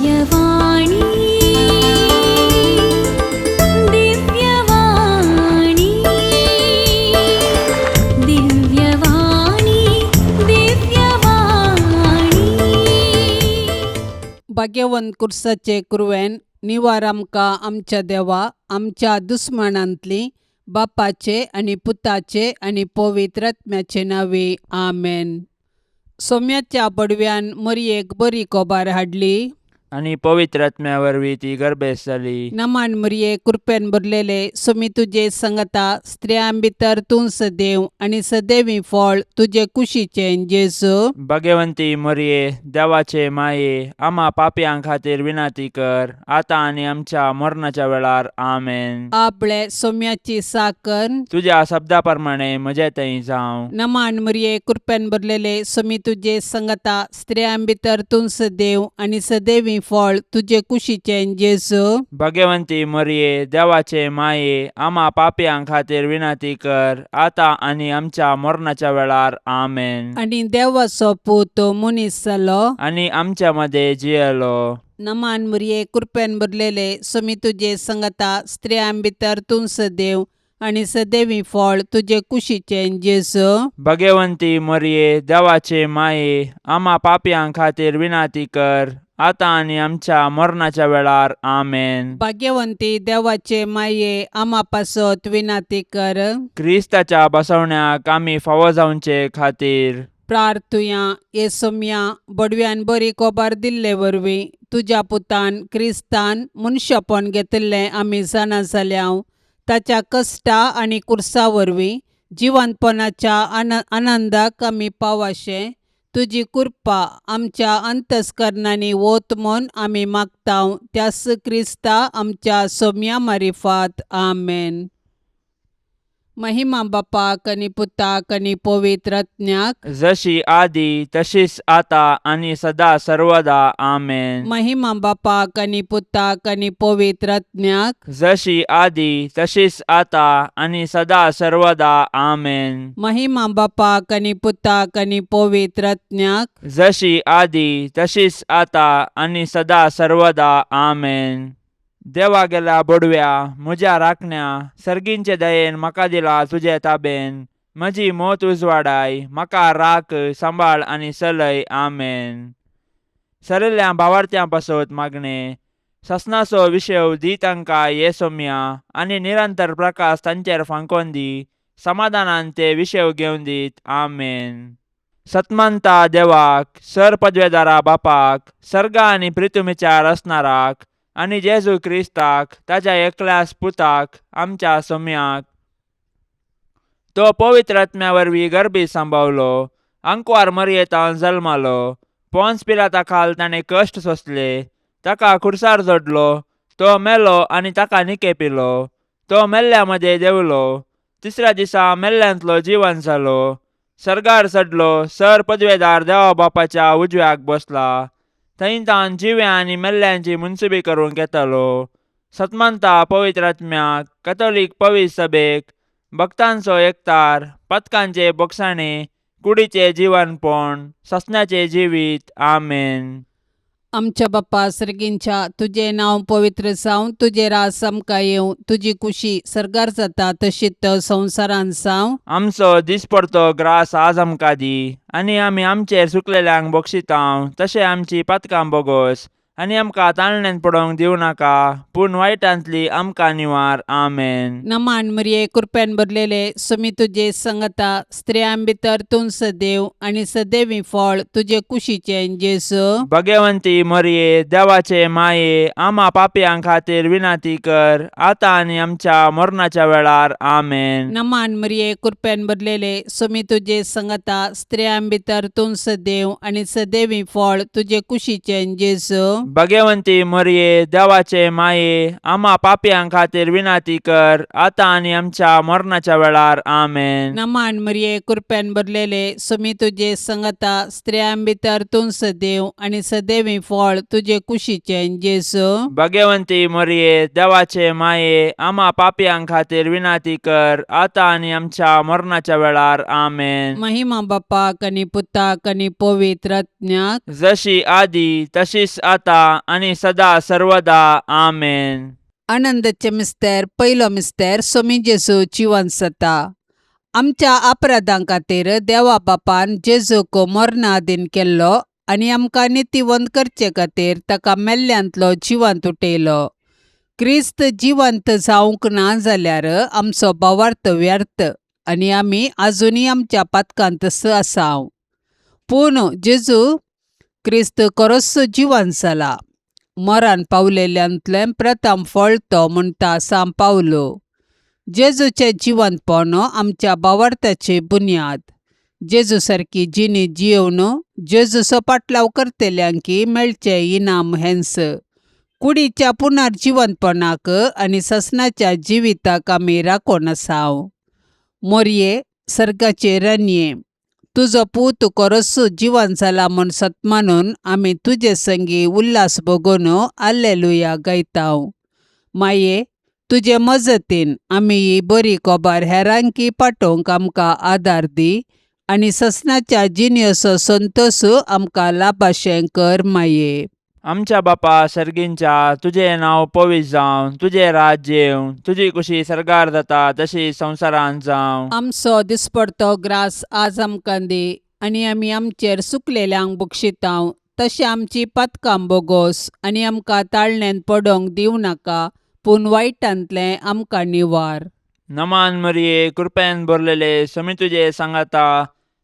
दिव्यवाणी, दिव्यवाणी, दिव्यवाणी, दिव्यवाणी. भाग्यवंत कुर्साचे कुरवेन निवार आमकां आमच्या देवा आमच्या दुस्मानांतली बापाचे आनी पुताचे आनी पवित्र आत्म्याचे नांवे आमेन. सोम्याच्या बडव्यान मरयेक बरी कोबार हाडली आनी पवित्र आत्म्या वरवीं ती गर्भेस्त जाली. नमान मरये, कृपेन भरलेले, सोमी तुजे संगता, स्त्रियां भितर तूं सदैव आनी सदैवी फळ तुजे कुशीचें जेजू. भगवंती मरये, देवाचे माये, आमा पापयां खातीर विनंती कर, आतां आनी आमच्या मरणाच्या वेळार. आमेन. आपले सोम्याची साकर तुज्या शब्दा प्रमाणे म्हजे थंय जावं. नमान मरये, कृपेन भरलेले, सोमी तुजे संगता, स्त्रियां भितर तूं सदैव आनी सदैवी फळ तुजे कुशीचें जेजू. भगवंती मरये, देवाचे माये, आमा पापयां खातीर विनंती कर, आतां आनी आमच्या मरणाच्या वेळार. आमेन. आनी देवाचो पूत मनीस जालो आनी आमच्या मदें जियेलो. नमान मरये, कृपेन भरलेले, सोमी तुजे संगता, स्त्रियां भितर तूं सदैव आनी सदैवी फळ तुजे कुशीचें जेजू. भगवंती मरये, देवाचे माये, आमा पापयां खातीर विनंती कर, आतां आनी आमच्या मरणाच्या वेळार. आमेन. भाग्यवंती देवाचे माये, आमा पासत विनंती कर. क्रिस्ताच्या बसवण्याक आमी फावो जावचे खातीर प्रार्थुया. ये सोम्या, बडव्यान बरी कोबार दिल्ले वरवीं तुज्या पुतान क्रिस्तान मनशापण घेतिल्लें आमी जाणा जाल्या. ताच्या कश्टा आनी कुर्सा वरवीं जिवंतपणाच्या आनंदाक आमी पावाशें तुजी कृपा आमच्या अंतस्करणांनी वत म्हूण आमी मागता, त्यास क्रिस्ता आमच्या सोम्या मारिफात. आमेन. महिमा बापाक आनी पुताक आनी पवित्र आत्म्याक. जशी आदी तशीच आता आनी सदा सर्वदा. आमेन. महिमा बापाक आनी पुताक आनी पवित्र आत्म्याक. जशी आदी तशीच आता आनी सदा सर्वदा. आमेन. महिमा बापाक आनी पुताक आनी पवित्र आत्म्याक. जशी आदी तशीच आता आनी सदा सर्वदा. आमेन. देवा गेल्या बोडव्या म्हज्या राखण्या, सर्गींचे दयेन म्हाका दिला तुजे ताबेन. म्हजी मोत उजवाडाय, म्हाका राख, सांबाळ आनी चलय. आमेन. सरिल्ल्या भावार्थ्यां पासत मागणें. ससनाचो विशय दी तांकां ये सोम्या आनी निरंतर प्रकाश तांचेर फांकोन दी. समाधानान ते विशय घेवन दीत. आमेन. सतमंता देवाक, सर पदवेदारा बापाक, सर्गा आनी प्रितुमीच्या रचणाराक आनी जेजू क्रिस्ताक ताज्या एकल्याच पुताक आमच्या सोम्याक, तो पवित्र आत्म्या वरवीं गर्भी सांबावलो, आंकवार मरयेतान जल्मालो, पोन्स पिलाता खाल ताणें कश्ट सोंसले, ताका खुर्सार जोडलो, तो मेलो आनी ताका निकेपिलो, तो मेल्ल्या मदें देंवलो, तिसऱ्या दिसा मेल्ल्यांतलो जिवन जालो, सर्गार चडलो, सर पदवेदार देवा बापाच्या उजव्याक बसला, थंय तान जिव्या आनी मेल्ल्यांची मुनसुबी करूंक येतालो. सतमंता पवित्र आत्म्याक, कथोलीक पवित्र सभेक, भक्तांचो एकतार, पथकांचे बोगसाणे, कुडीचे जिवनपण, ससनाचें जिवीत. आमेन. आमच्या बाप्पा सर्गींच्या, तुजें नांव पवित्र जावं, तुजें राज आमकां येवं, तुजी कुशी सर्गार जाता तशीच संवसारांत जावं. आमचो दिसपडतो ग्रास आज आमकां दी आनी आमी आमचेर चुकलेल्यांक बक्षितांव तशें आमची पातकां बोगोस आनी आमकां ताळण्यान पडोवंक दिवं नाका, पूण वायटांतली आमकां निवार. आमेन. नमान मरिये, कृपेन भरलेले, सुमी तुजे संगता, स्त्रियां भितर तूं सदैव आनी सदैवी फळ तुजे कुशीचें जेजू. भगवंती मरिये, देवाचे माये, आमा पापयां खातीर विनंती कर, आतां आनी आमच्या मरणाच्या वेळार. आमेन. नमान मरिये, कृपेन भरलेले, सुमी तुजे संगता, स्त्रियां भितर तूं सदैव आनी सदैवी फळ तुजे कुशीचें जेजू. भगवंती मरिये, देवाचे माये, आमा पापयां खातीर विनंती कर, आतां आनी आमच्या मरणाच्या वेळार. आमेन. नमान मरिये, कृपेन भरलेले, सुमी तुजे संगता, स्त्रियां भितर तूं सदैव आनी सदैवी फळ तुजे कुशीचें जेजू. भगवंती मरिये, देवाचे माये, आमा पापयां खातीर विनंती कर, आतां आनी आमच्या मरणाच्या वेळार. आमेन. महिमा बापाक आनी पुताक आनी पवित्र आत्म्याक. जशी आदी तशीच आता आतां आनी सदा सर्वदा. आमेन. आनंदाचे मिस्तेर. पयलो मिस्तेर, सोमी जेजू जिवन जाता. आमच्या अपराधां खातीर देवा बापान जेजूक मरणाधीन केल्लो आनी आमकां नितीवंत करचे खातीर ताका मेल्ल्यांतलो जिवंत उठयलो. क्रिस्त जिवंत जावंक ना जाल्यार आमचो भावार्थ व्यर्थ आनी आमी आजुनूय आमच्या पातकांतच आसा. पूण जेजू क्रिस्त खरोच जिवंत जाला, मरण पावलेल्यांतलें प्रथम फळ तो म्हणटा सांव पावलो. जेजूचें जिवंतपण आमच्या भावार्थाची बुन्याद. जेजू सारकी जिणी जियोवन जेजूचो पाटलाव करतल्यांकी मेळचें इनाम हेंच. कुडीच्या पुनर्जिवंतपणाक आनी ससनाच्या जिविताक आमी राखून आसाव. मोरये, सर्गाचे राणये, तुजो पूत खरोच जिवन जाला म्हूण सत मानून आमी तुजे संगी उल्हास भोगून आल्लेलुया गायताव. माये, तुजे मजतीन आमी ही बरी खबर हेरांकी पाठोवंक आमकां आदार दी आनी ससनाच्या जिणेचो संतोश आमकां लाभाशें कर माये. आमच्या बापा सर्गींच्या, तुजें नांव पवित्र जावं, तुजें राज्य येवं, तुजी कुशी सर्गार जाता तशी संवसारांत जावं. आमचो दिसपडतो ग्रास आज आमकां दी आनी आमी आमचेर सुकलेल्यांक बक्षितांव तशें आमची पातकां बोगोस आनी आमकां ताळण्यांत पडोंक दिवं नाका, पूण वायटांतलें आमकां निवार. नमान मरिये, कृपेन भरलेले, समी तुजे सांगाता,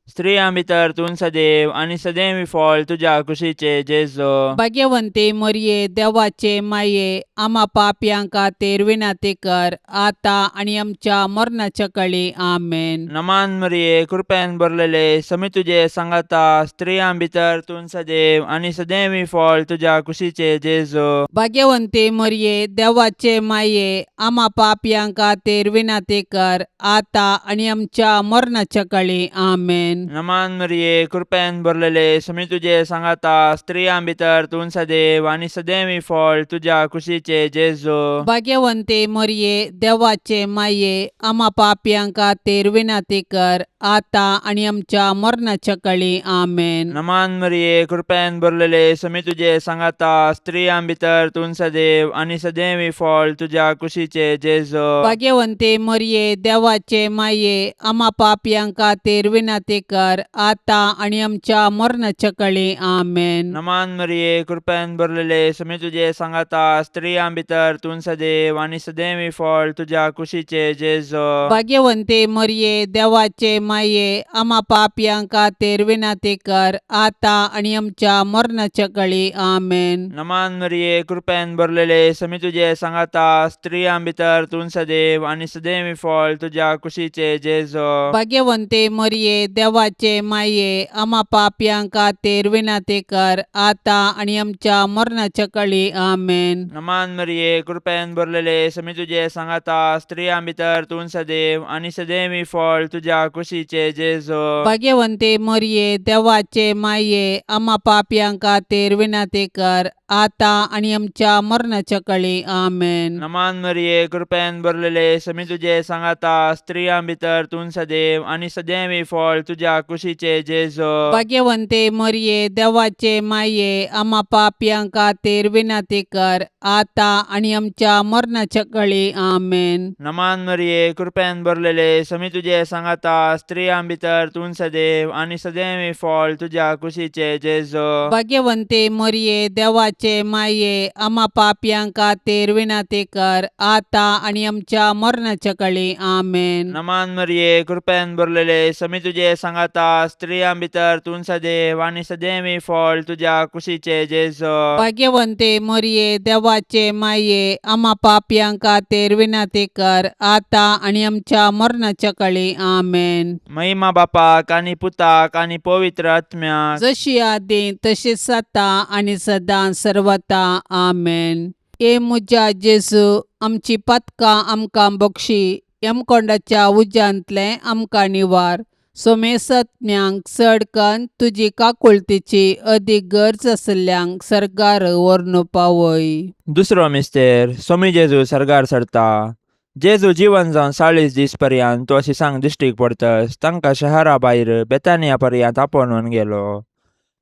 स्त्रियां भितर तूं सदैव आनी सदैव फळ तुज्या कुशीचे जेजो. भाग्यवंती मरये, देवाचे माये, आमा पापयां खातीर विनंती कर आतां आनी आमच्या मरणाच्या कळी. आमेन. नमान मरिये, कृपेन भरलेले, समी तुजे सांगाता, स्त्रियां भितर तूं सदैव आनी सदैव फळ तुज्या कुशीचे जेजो. भाग्यवंती मरये, देवाचे माये, आमा पापयां खातीर विनंती कर आतां आनी आमच्या मरणाच्या कळी. आमेन. नमान मरिये, कृपेन भरलेले, समी तुजे सांगाता, स्त्रियां भितर तूं सदैव आनी सदैव फळ तुज्या कुशीचे जेजो. भाग्यवंती मरये, देवाचे माये, आमा पापयां खातीर विनंती कर आतां आनी आमच्या मरणाच्या कळी. आमेन. नमान मरिये, कृपेन भरलेले, समी तुजे सांगाता, स्त्रियां भितर तूं सदैव आनी सदैव फळ तुज्या कुशीचे जेजो. भाग्यवंती मरये, देवाचे माये, आमा पापयां खातीर विनंती कर आतां आनी आमच्या मरणाच्या कळी. आमेन. नमान मरिये, कृपेन भरलेले, समी तुजे सांगाता, स्त्रियां भितर तूं सदैव आनी सदैव फळ तुज्या कुशीचे जेजो. भाग्यवंती मरये, देवाचे माये, आमा पापयां खातीर विनंती कर आतां आनी आमच्या मरणाच्या कळी. आमेन. नमान मरिये, कृपेन भरलेले, समी तुजे सांगाता, स्त्रियां भितर तूं सदैव आनी सदैव फळ तुज्या कुशीचे जेजो. भाग्यवंती मरये, देवाचे माये, आमा पापयां खातीर विनंती कर आतां आनी आमच्या मरणाच्या कळी. आमेन. नमान मरिये, कृपेन भरलेले, समी तुजे सांगाता, स्त्रियां भितर तूं सदैव आनी सदैव फळ तुज्या कुशीचे जेजो. भाग्यवंती मरये, देवाचे माये, आमा पापयां खातीर विनंती कर आतां आनी आमच्या मरणाच्या कळी. आमेन. नमान मरिये, कृपेन भरलेले, समी तुजे सांगाता, स्त्रियां भितर तूं सदैव आनी सदैव फळ तुज्या कुशीचे जेजो. भाग्यवंती मरये, देवाचे माये, आमा पापयां खातीर विनंती कर आतां आनी आमच्या मरणाच्या कळी. आमेन. नमान मरिये, कृपेन भरलेले, समी तुजे सांगाता, स्त्रियां भितर तूं सदैव आनी सदैव फळ तुज्या कुशीचे जेजो. भाग्यवंती मरये, देवाचे माये, आमा पापयां खातीर विनंती कर आतां आनी आमच्या मरणाच्या कळी. आमेन. नमान मरिये, कृपेन भरलेले, समी तुजे सांगाता, स्त्रियां भितर तूं सदैव आनी सदैव फळ तुज्या कुशीचे जेजो. भाग्यवंती मरये, देवाचे माये, आमा पापयां खातीर विनंती कर आतां आनी आमच्या मरणाच्या कळी. आमेन. महिमा बापाक आनी पुताक आनी पवित्र आत्म्याक, जशी आदी तशीच आतां आनी सदां सर्वता. आमेन. ए म्हज्या जेजू, आमची पातकां आमकां बक्षी, यमकोंडाच्या उज्यांतलें आमकां निवार, सोमेसत्म्यांक चड कन्न तुजी काकुळतीची अदीक गरज आशिल्ल्यांक सर्गार व्हरून पावय. दुसरो मिस्तेर, सोमी जेजू सर्गार सरता. जेजू जिवन जावन 40 दीस पर्यंत तो शिसांक दिश्टीक पडतस तांकां शहरा भायर बेतानिया पर्यंत आपोवन गेलो.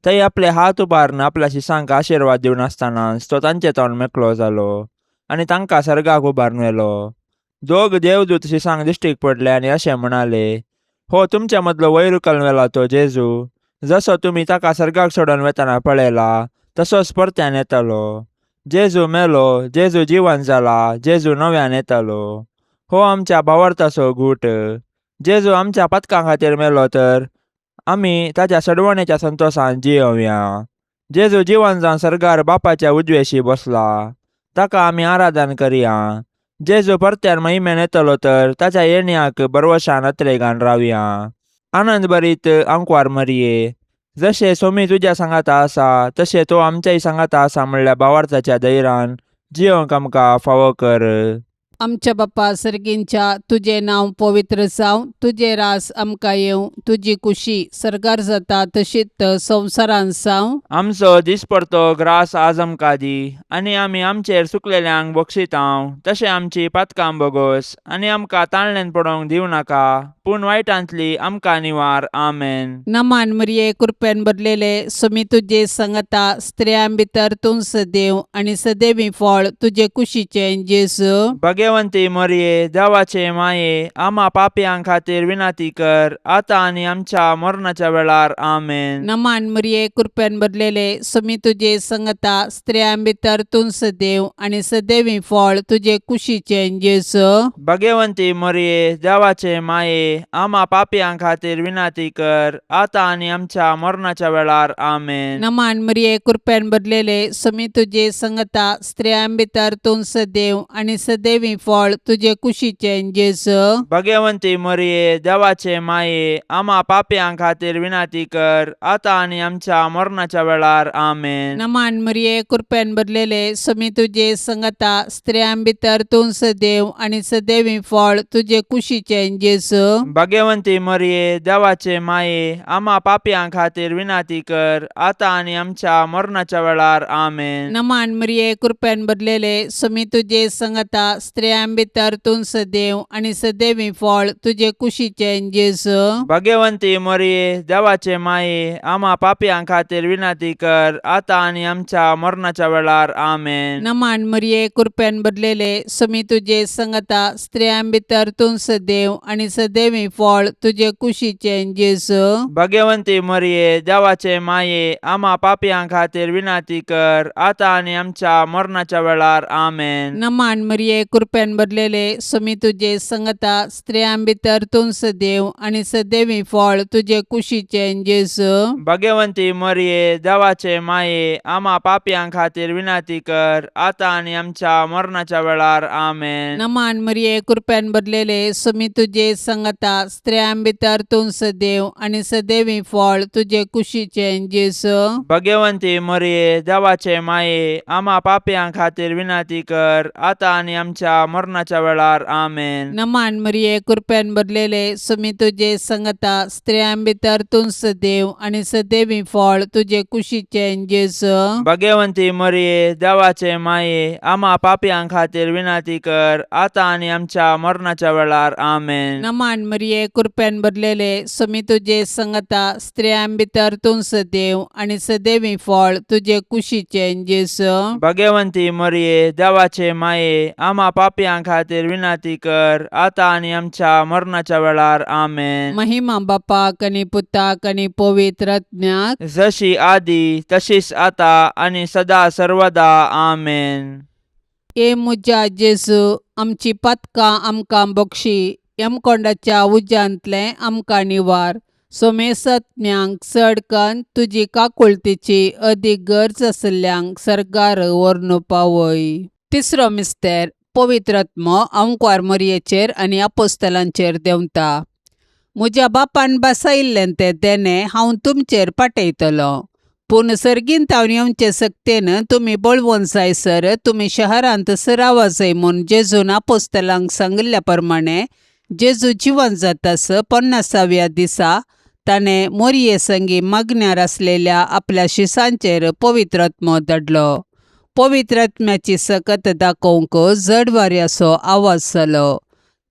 थंय आपले हात उबारून आपल्या शिसांक आशिर्वाद दिवन आसतनाच तो तांचे तोंड मेकळो जालो आनी तांकां सर्गाक उबारून व्हेलो. दोग देवदूत शिसांक दिश्टीक पडले आनी अशें म्हणाले, हो तुमच्या मदलो वयर उखलून व्हेला तो जेजू, जसो तुमी ताका सर्गाक सोडून वेतना पळयला तसोच परत्यान येतलो. जेजू मेलो, जेजू जिवन जाला, जेजू नव्यान येतलो. हो आमच्या भावार्थाचो गूट. जेजू आमच्या पातकां खातीर मेलो तर आमी ताच्या सडवणेच्या संतोशान जियोवया. जेजू जिवन जावन सर्गार बापाच्या उजवेशी बसला, ताका आमी आराधन करया. जेजू परत्यान महिमेन येतलो तर ताच्या येण्याक बरवशान अत्रेगान रावया. आनंद भरीत आंकवार मरये, जशें सोमी तुज्या सांगाता आसा तशें तो आमच्याय सांगाता आसा म्हणल्या भावार्थाच्या धैरान जियोंक आमकां फावो कर. आमच्या बापा सर्गींच्या, तुजें नांव पवित्र जावं, तुजें रास आमकां येवं, तुजी कुशी सर्गार जाता तशीच संवसारांत जावं. आमचो दिसपडतो ग्रास आज आमकां दी, आनी आमी आमचेर सुकलेल्यांक बक्षितांव तशें आमची पातकां बोगोस, आनी आमकां ताळण्यान पडोवंक दिवं नाका, पूण वायटांतली आमकां निवार. आमेन. नमान मरिये, कृपेन भरलेले, सुमी तुजे संगता, स्त्रियां भितर तूं सदैव आनी सदैवी फळ तुजे कुशीचें जेजू. भगवंती मरये, देवाचे माये, आमा पापयां खातीर विनंती कर, आतां आनी आमच्या मरणाच्या वेळार. आमेन. नमान मरिये, कृपेन भरलेले, सुमी तुजे संगता, स्त्रियां भितर तूं सदैव आनी सदैवी फळ तुजे कुशीचें जेजू. भगवंती मरये, देवाचे माये, आमा पापयां खातीर विनंती कर, आतां आनी आमच्या मरणाच्या वेळार. आमेन. नमान मरिये, कृपेन भरलेले, सुमी तुजे संगता, स्त्रियां भितर तूं सदैव आनी सदैवी फळ तुजे कुशीचें जेजू. भगवंती मरये, देवाचे माये, आमा पापयां खातीर विनंती कर, आतां आनी आमच्या मरणाच्या वेळार. आमेन. नमान मरिये, कृपेन भरलेले, सुमी तुजे संगता, स्त्रियां भितर तूं सदैव आनी सदैवी फळ तुजे कुशीचें जेजू. भगवंती मरये, देवाचे माये, आमा पापयां खातीर विनंती कर, आतां आनी आमच्या मरणाच्या वेळार. आमेन. नमान मरिये, कृपेन भरलेले, सुमी तुजे संगता, स्त्रियां भितर तूं सदैव आनी सदैवी फळ तुजे कुशीचें जेजू. भगवंती मरये, देवाचे माये, आमा पापयां खातीर विनंती कर, आतां आनी आमच्या मरणाच्या वेळार. आमेन. नमान मरिये, कृपेन भरलेले, सुमी तुजे संगता, स्त्रियां भितर तूं सदैव आनी सदैवी फळ तुजे कुशीचें जेजू. भगवंती मरये, देवाचे माये, आमा पापयां खातीर विनंती कर, आतां आनी आमच्या मरणाच्या वेळार. आमेन. नमान मरिये, कृपेन भरलेले, सुमी तुजे संगता, स्त्रियां भितर तूं सदैव आनी सदैवी फळ तुजे कुशीचें जेजू. भगवंती मरये, देवाचे माये, आमा पापयां खातीर विनंती कर, आतां आनी आमच्या मरणाच्या वेळार. आमेन. नमान मरिये, कृपेन भरलेले, सुमी तुजे संगता, स्त्रियां भितर तूं सदैव आनी सदैवी फळ तुजे कुशीचें जेजू. भगवंती मरये, देवाचे माये, आमा पापयां खातीर विनंती कर, आतां आनी आमच्या मरणाच्या वेळार. आमेन. नमान मरिये, कृपेन भरलेले, सुमी तुजे संगता, स्त्रियां भितर तूं सदैव आनी सदैवी फळ तुजे कुशीचें जेजू. भगवंती मरये, देवाचे माये, आमा पापयां खातीर विनंती कर, आतां आनी आमच्या मरणाच्या वेळार. आमेन. नमान मरिये, कृपेन भरलेले, सुमी तुजे संगता, स्त्रियां भितर तूं सदैव आनी सदैवी फळ तुजे कुशीचें जेजू. भगवंती मरये, देवाचे माये, आमा पापयां खातीर विनंती कर, आतां आनी आमच्या मरणाच्या वेळार. आमेन. महिमा बापाक आनी पुताक आनी पवित्र आत्म्याक, जशी आदी तशीच आता आनी सदा सर्वदा. आमेन. ए म्हज्या जेजू, आमची पातकां आमकां बक्षी, यमकोंडाच्या उज्यांतलें आमकां निवार, सोमेसत्म्यांक चड कन्न तुजी काकुळतीची अदीक गरज आशिल्ल्यांक सर्गार व्हरून पावय. तिसरो मिस्तेर, पवित्र आत्मो आंकवार मरयेचेर आनी आपोस्तलांचेर देंवता. म्हज्या बापान बसयिल्लें तें देणें हांव तुमचेर पाठयतलो, पूण सर्गींत हांव येवचे सक्तेन तुमी बळवंत जायसर तुमी शहरांत सरावा जाय म्हूण जेजून आपोस्तलांक सांगिल्ल्या प्रमाणे, जेजू जिवन जातास 50व्या दिसा ताणें मोरये संगी मागण्यार आसलेल्या आपल्या शिसांचेर पवित्र आत्मो धाडलो. पवित्र आत्म्याची सकत दाखोवंक जड वाऱ्याचो आवाज जालो.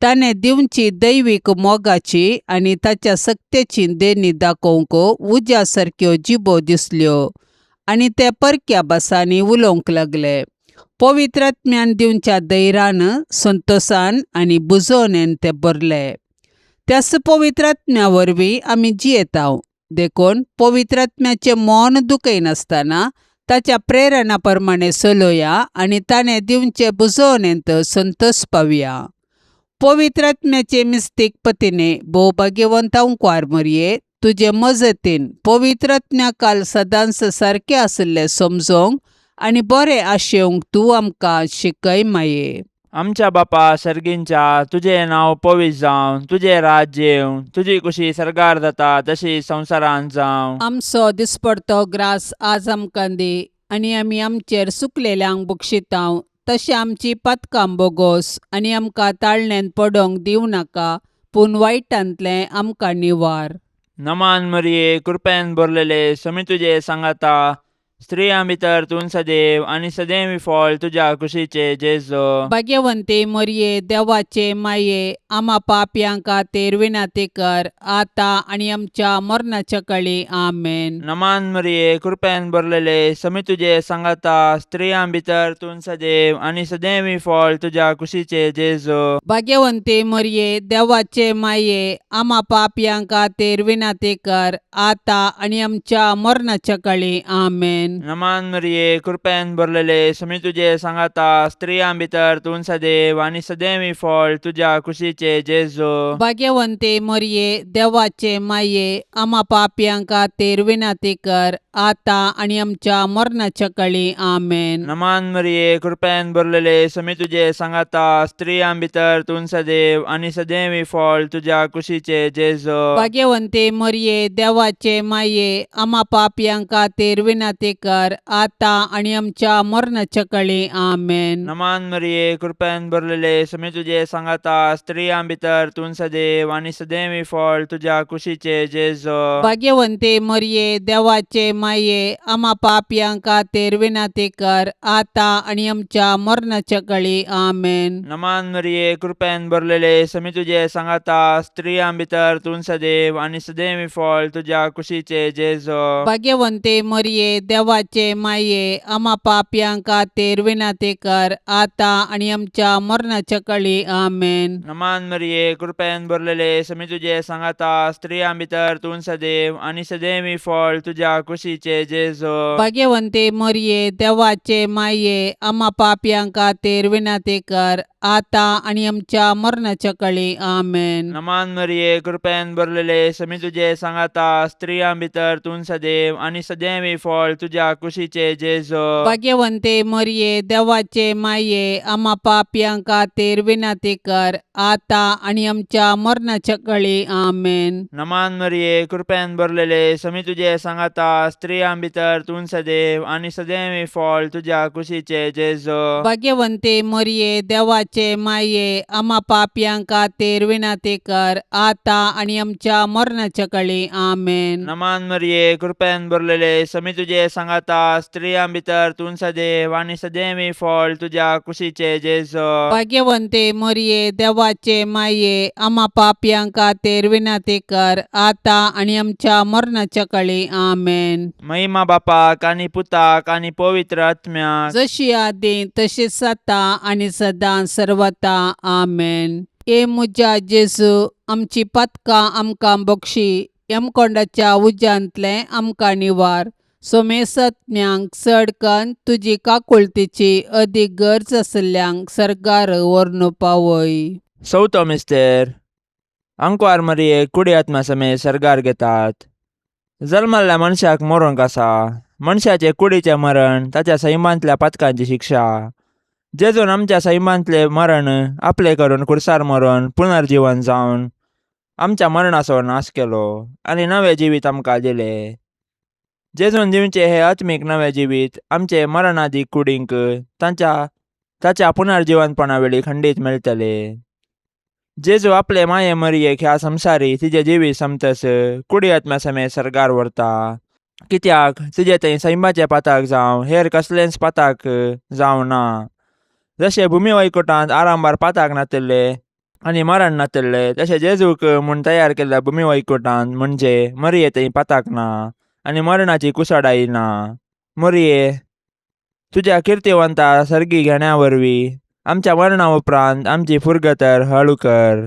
ताणें दिवची दैवीक मोगाची आनी ताच्या सक्तेची देणी दाखोवंक उज्या सारक्यो जिबो दिसल्यो आनी ते परक्या भासांनी उलोवंक लागले. पवित्र आत्म्यान दिवच्या धैर्यान, संतोसान आनी बुजोवणेन ते भरले. त्याच पवित्र आत्म्या वरवीं आमी जियेतांव. देखून पवित्र आत्म्याचें मन दुखयनासतना ताच्या प्रेरणा प्रमाणें चलोया आनी ताणें दिवचे बुजोवणेंत संतोस पावया. पवित्र आत्म्याचे मिस्तीक पतीने भोव भाग्यवंत अंकवार मरये, तुजे मजतीन पवित्र आत्म्या काल सदांच सारकें आशिल्लें समजोंक आनी बरें आशेवंक तूं आमकां शिकय माये. आमच्या बापा सर्गींच्या, तुजें नांव पवित्र जावं, तुजें राज्य येवं, तुजी कुशी सर्गार जाता तशी संवसारांत जावं. आमचो दिसपडतो ग्रास आज आमकां दी आनी आमी आमचेर सुकलेल्यांक बक्षितांव तशें आमची पातकां बोगोस आनी आमकां ताळण्यांत पडोंक दिवं नाका, पूण वायटांतलें आमकां निवार. नमान मरिये, कृपेन भरलेले, समी तुजे सांगाता, स्त्रियां भितर तूं सदैव आनी सदैव फळ तुज्या कुशीचे जेजो. भाग्यवंती मरये, देवाचे माये, आमा पापयां खातीर विनंती कर आतां आनी आमच्या मरणाच्या कळी. आमेन. नमान मरिये, कृपेन भरलेले, समी तुजे सांगाता, स्त्रियां भितर तूं सदैव आनी सदैव फळ तुज्या कुशीचे जेजो. भाग्यवंती मरये, देवाचे माये, आमा पापयां खातीर विनंती कर आतां आनी आमच्या मरणाच्या कळी. आमेन. नमान मरिये, कृपेन भरलेले, समी तुजे सांगाता, स्त्रियां भितर तूं सदैव आनी सदैव फळ तुज्या कुशीचे जेजो. भाग्यवंती मरये, देवाचे माये, आमा पापयां खातीर विनंती कर आतां आनी आमच्या मरणाच्या कळी. आमेन. नमान मरिये, कृपेन भरलेले, समी तुजे सांगाता, स्त्रियां भितर तूं सदैव आनी सदैव फळ तुज्या कुशीचे जेजो. भाग्यवंती मरये, देवाचे माये, आमा पापयां खातीर विनंती कर आतां आनी आमच्या मरणाच्या कळी. आमेन. नमान मरिये, कृपेन भरलेले, समी तुजे सांगाता, स्त्रियां भितर तूं सदैव आनी सदैव फळ तुज्या कुशीचे जेजो. भाग्यवंती मरये, देवाचे माये, आमा पापयां खातीर विनंती कर आतां आनी आमच्या मरणाच्या कळी. आमेन. नमान मरिये, कृपेन भरलेले, समी तुजे सांगाता, स्त्रियां भितर तूं सदैव आनी सदैव फळ तुज्या कुशीचे जेजो. भाग्यवंती मरये, देवाचे माये, आमा पापयां खातीर विनंती कर आतां आनी आमच्या मरणाच्या कळी. आमेन. नमान मरिये, कृपेन भरलेले, समी तुजे सांगाता, स्त्रियां भितर तूं सदैव आनी सदैव फळ तुज्या कुशीचे जेजो. भाग्यवंती मरये, देवाचे माये, आमा पापयां खातीर विनंती कर आतां आनी आमच्या मरणाच्या कळी. आमेन. नमान मरिये, कृपेन भरलेले, समी तुजे सांगाता, स्त्रियां भितर तूं सदैव आनी सदैव फळ तुज्या कुशीचे जेजो. भाग्यवंती मरये, देवाचे माये, आमा पापयां खातीर विनंती कर आतां आनी आमच्या मरणाच्या कळी. आमेन. नमान मरिये, कृपेन भरलेले, समी तुजे सांगाता, स्त्रियां भितर तूं सदैव आनी सदैव फळ तुज्या कुशीचे जेजो. भाग्यवंती मरये, देवाचे माये, आमा पापयां खातीर विनंती कर आतां आनी आमच्या मरणाच्या कळी. आमेन. नमान मरिये, कृपेन भरलेले, समी तुजे सांगाता, स्त्रियां भितर तूं सदैव आनी सदैव फळ तुज्या कुशीचे जेजो. भाग्यवंती मरये, देवाचे माये, आमा पापयां खातीर विनंती कर आतां आनी आमच्या मरणाच्या कळी. आमेन. महिमा बापाक आनी पुताक आनी पवित्र आत्म्याक, जशी आदी तशीच आतां आनी सदां सर्वता. आमेन. ए म्हज्या जेजू, आमची पातकां आमकां बक्षी, यमकोंडाच्या उज्यांतलें आमकां निवार, सोमेसत्म्यांक चड कन्न तुजी काकुळतीची अदीक गरज आशिल्ल्यांक सर्गार व्हरून पावय. चवथो मिस्तेर. आंकवार मरियेक कुडी आत्मा समेत सर्गार घेतात. जल्मल्ल्या मनशाक मरूंक आसा. मनशाचे कुडीचें मरण ताच्या सैमांतल्या पातकांची शिक्षा. जेजून आमच्या सैमांतलें मरण आपलें करून खुर्सार मरून पुनर्जिवन जावन आमच्या मरणाचो नाश केलो आनी नवें जिवीत आमकां दिलें. जेजून दिवचें हें आत्मीक नवें जिवीत आमचे मरणादी कुडींक तांच्या ताच्या पुनर्जिवनपणा वेळी खंडीत मेळटलें. जेजू आपले माये मरियेक ह्या संवसारी तिजें जिवीत समतस कुडी आत्म्या समेत सर्गार व्हरता, कित्याक तिजें थंय सैमाचें पाताक जावं हेर कसलेंच पाताक जावं ना. जशें भुमी वैकुटांत आरंभार पाताक नातिल्लें आनी मरण नातल्ले तशें जेजूक म्हूण तयार केल्ल्या भुमी वैकुटान म्हणजे मरये थंय पाताक ना आनी मरणाची कुसाडाय ना. मरये, तुज्या किर्तिवंता सर्गी घेण्या वरवीं आमच्या मरणा उपरांत आमची फुरगतर हळू कर.